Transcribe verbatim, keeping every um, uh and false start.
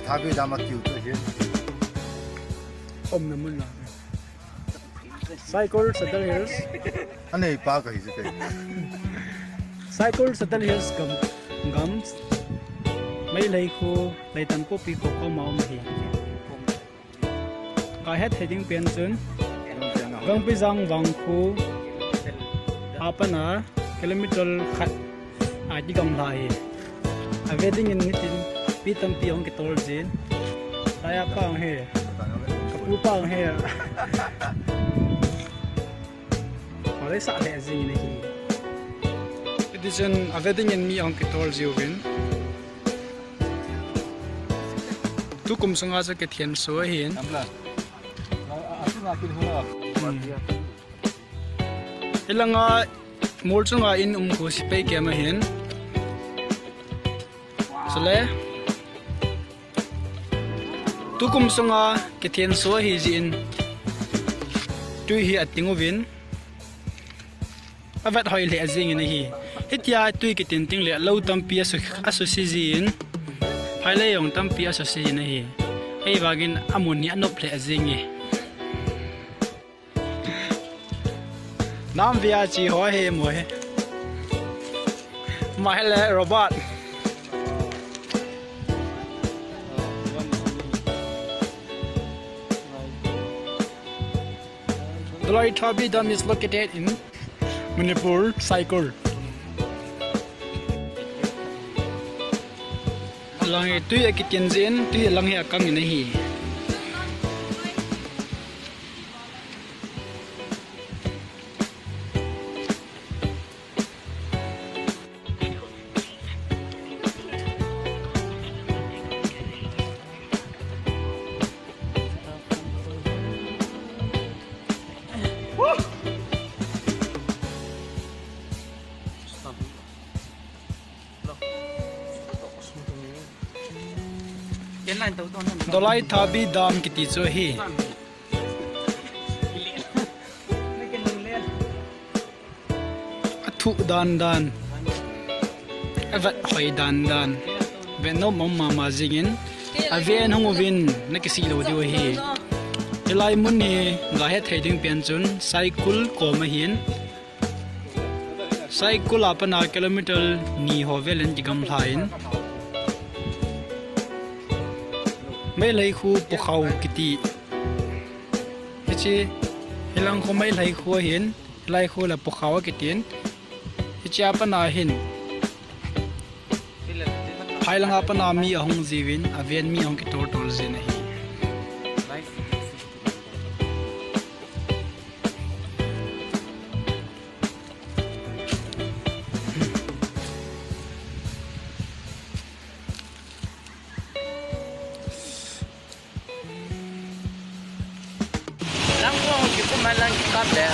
Thabi dam a kiu chu hin. Umna mun la. Saikul Sadar Hills. Anei pa kahi chu kei. Saikul Sadar Hills gam, gam. Meitei khu, Leitanpokpi khu koma um ahi. Kahet thei ding pen chun Gangpijang vangkho a pat a kilometer khat a kigamla hi. Ave dingin nitin mi tampi ahung kitol jin. Taya pa ahung hi. Kapu pa ahung hi. Malai sa le jing ni hi. Hiti chun ave dingin mi ahung kitol jiuvin. Tukum sunga chu kithenso ahin. Hmm. Hilanga mol chunga in um khu sepai kem ahin. Chule tukum sunga kithenso ahi jeh in tui hi ating uvin. Avet hoi lheh jingin ahi. Hitia tui kiting ting le lou tampi asu, asusi jin. Phailei jong tampi asusi jin ahi. Ahivangin amun hi anop lheh jinge. Nam via chi ho he mo he. Ma hele Robert. Dolaithabi Dam is located in Manipur, Saikul. Lang hi tui akiting jin, tui lang hi akang in ahi. Dolaithabi Dam kiti chu ahi. Athuh dan dan. Avet hoi dan dan. Ven nom mama jingin. Aven hung uvin nakisih lou diu ahi. Hilai mun hi gahet thei ding pen chun Saikul kom ahin. Saikul a pat a kilometer ni ho vel in kigamla in. Meitei khu Pokhao kiti. Hiche, hilang khu Meitei khu ahin, hilai khu la Pokhao akitin. Hiche a pat a hin. Phai langa pat a mi ahung jiuvin, aven mi ahung kitol tol jin ahi. Lang ko ki ko man lang ki kap de.